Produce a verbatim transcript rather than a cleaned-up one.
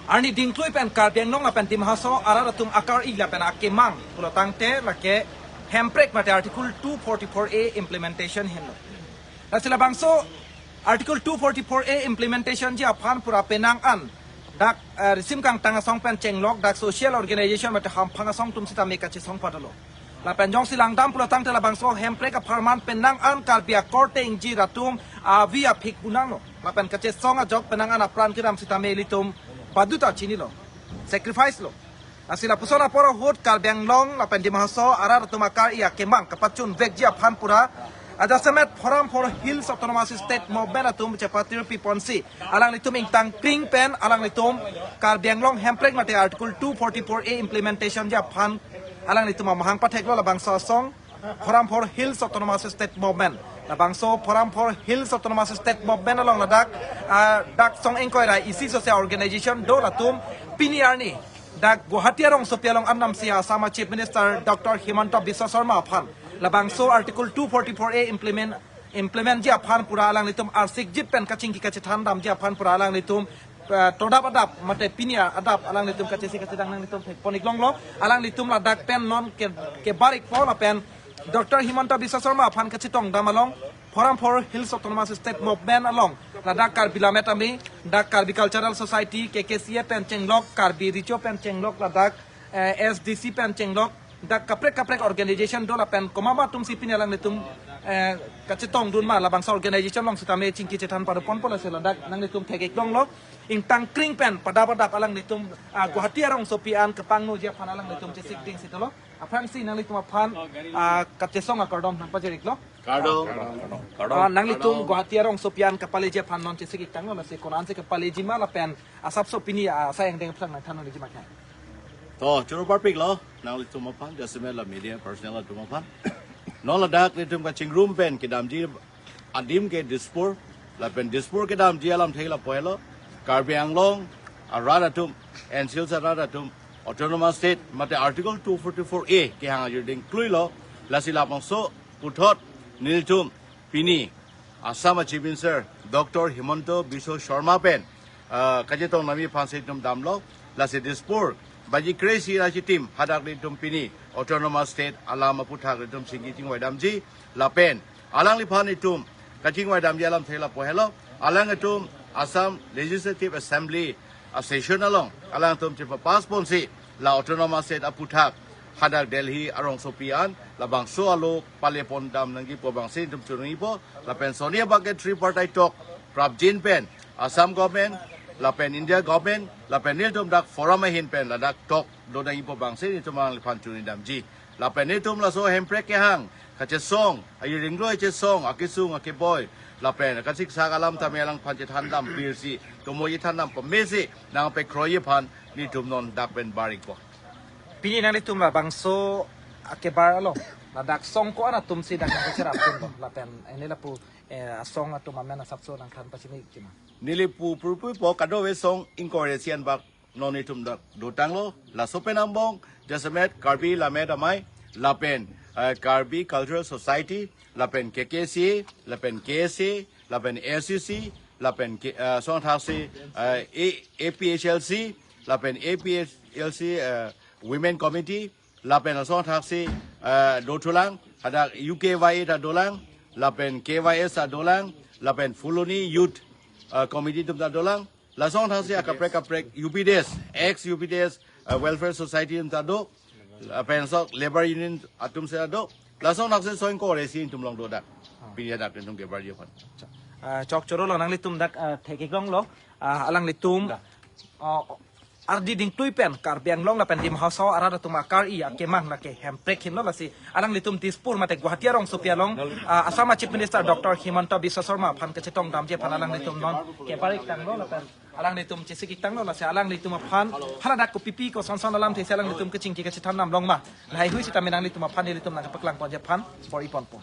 Arni dingklui pen Karbi Anglong lapen Dima Hasao arat atum akari lapen akemang pulo tangte lake hemprek mate Article two forty-four A implementation henlo. Lasi labangso Article two forty-four A implementation ji aphan pura penang an dak, eh, risim kangtang asong pen chenglok dak social organization mate hamphang asong atum sitame kachesong padolo. Lapen jongsi langdam pulo tangte labangso hemprek apharman penang an Karbi akorte ingjir atum avi aphik bunanglo. Lapen kachesong ajok penang an apran kedam sitame ilitum baduta chinilo. Sacrifice lo. Lasi lapuson apor ahut Karbi Anglong lapen Dima Hasao arat atum akari akemang kapachunvekji aphan pura, ajasemet Forum for Hills Autonomous State Movement atum chepatirpi ponsi alanglitum ingtang kring pen alanglitum Karbi Anglong hemprek mate Article two forty-four A implementation ji aphan alanglitum amahang patheklo labangso asong Forum for Hills Autonomous State Movement. Labangso Forum for Hills Autonomous State Movement along ladak, ah, dak song ingkoi ra isi sose organization do latum pini arni dak Guwahati arongsopi along arnam si Assam Chief Minister Doctor Himanta Biswa Sarma aphan labangso Article two forty-four A implement implement ji aphan pura alanglitum arsik jit pen kachingki kachethan damji aphan pura alanglitum, eh, todap adap mate pini adap alanglitum kachesi kachedang nanglitum thek pon-iklonglo. Alanglitum ladak pen non ke, kebar-ikpo lapen Doctor Himanta Biswa Sarma aphan kachetong dam along Forum for Hills Autonomous State Movement along ladak Karbi Lammet Army, dak Karbi Cultural Society, K K C A pen chenglok, Karbi Recho pen chenglok, ladak, eh, S D C pen chenglok, dak kaprek kaprek organization do lapen komat atum si pini alanglitum, eh, kachetongdun ma labangso organization along sitame chingki chethan pado ponpo lasi ladak nanglitum thek-iklonglo. Ingtang kring pen padap padap alanglitum, ah, Guwahati arongsopi an kepangnoji aphan alanglitum chesik ding sitolo. Aphrangsi nanglitum aphan, ah, kachesong akardom nangpajir-iklo. Kardom. Ah, nanglitum Guwahati arongsopi an kapaleji aphan non chesik-iktanglo lasi konat si kapaleji ma lapen asapso pini, ah, asai angdeng aphrang nangthan-unji ma kha. To, choro parpiklo nanglitum aphan, jasemet la media personnel atum aphan. Non ladak nelitum kachingrum pen kedamji adim ke Dispur, lapen Dispur kedamji alamthe lapu helo, Karbi Anglong arat atum, N C Hills arat atum, Autonomous State mate Article two forty-four A kehang ajir dingkluilo. Lasi labangso puthot nelitum pini Assam Chief Minister Doctor Himanta Biswa Sarma pen, ah, kachetong damji aphansi itum damlo. Lasi Dispur baji kre-isi ra chitim hadak nelitum pini Autonomous State alam aputhak nelitum chingki chingvai damji lapen alangliphan itum kachingvai damji alamthe lapu helo, alanglitum Assam Legislative Assembly a-session along alangtum chepapass ponsi la Autonomous State aputhak hadak Delhi arongsopi an labangso alo pale pon dam nangji pu abangsi itum choningripo. Lapen soni abang ke tripartite talk prapjin pen Assam government lapen India government lapen nelitum dak forum ahin pen ladak talk do nangji pu abangsi nelitum alangliphan choningri damji. Lapen nelitum laso hemprek kehang kachesong, ayiringlo kachesong, akesung akeboi, lapen kasiksak alam tame alangphan chethan dam pirsi, tomo chethan dam pamesi nangpekroiji aphan nelitum non dak pen bar-ikpo. Pini nanglitum labangso akebar along ladak song ko-an atumsi dak nangcherapdunlo lapen ene lapu, eh, asong atum amen asapso nangthan pachini-ikji ma? Neli pu purpui po kadokave song ingkoi ra isi anbak non itum dak dotanglo. Laso pen angbong jasemet Karbi Lammet Amei lapen, eh, Karbi Cultural Society lapen K K C A lapen K S A lapen S C C lapen K-, eh, song thaksi, eh, A-, A P H L C lapen A P H L C, eh, Women Committee lapen asong thaksi, eh, dothulang, hadak U K Y A ta dolang, lapen K Y S ta dolang, lapen Phuloni Youth, eh, Committee atum ta dolang, lasong thaksi akaprek kaprek U P D S, ex U P D S, eh, Welfare Society atum ta do, lapen sok Labour Union atum si ta do, lasong thaksi song ingkoi ra isi itum along do dak. Pini dak itum kebarji aphan. Ah, chok chorolo nanglitum dak, ah, thek-iklonglo, ah, alanglitum, ah, ardi dingklui pen Karbi Anglong lapen Dima Hasao arat atum akari akemang lake hemprek henlo lasi alanglitum Dispur mate Guwahati arongsopi along, ah, Assam Chief Minister Doctor Himanta Biswa Sarma aphan kachetong damji aphan alanglitum non kebar-iktanglo lapen alanglitum chesik-iktanglo lasi alanglitum aphan haladak kopipi kosonson alamthe si alanglitum kachingki kachethan dam longma, lahaihui sitame nanglitum aphan nelitum nangkepaklang ponji aphan bor-i ponpo.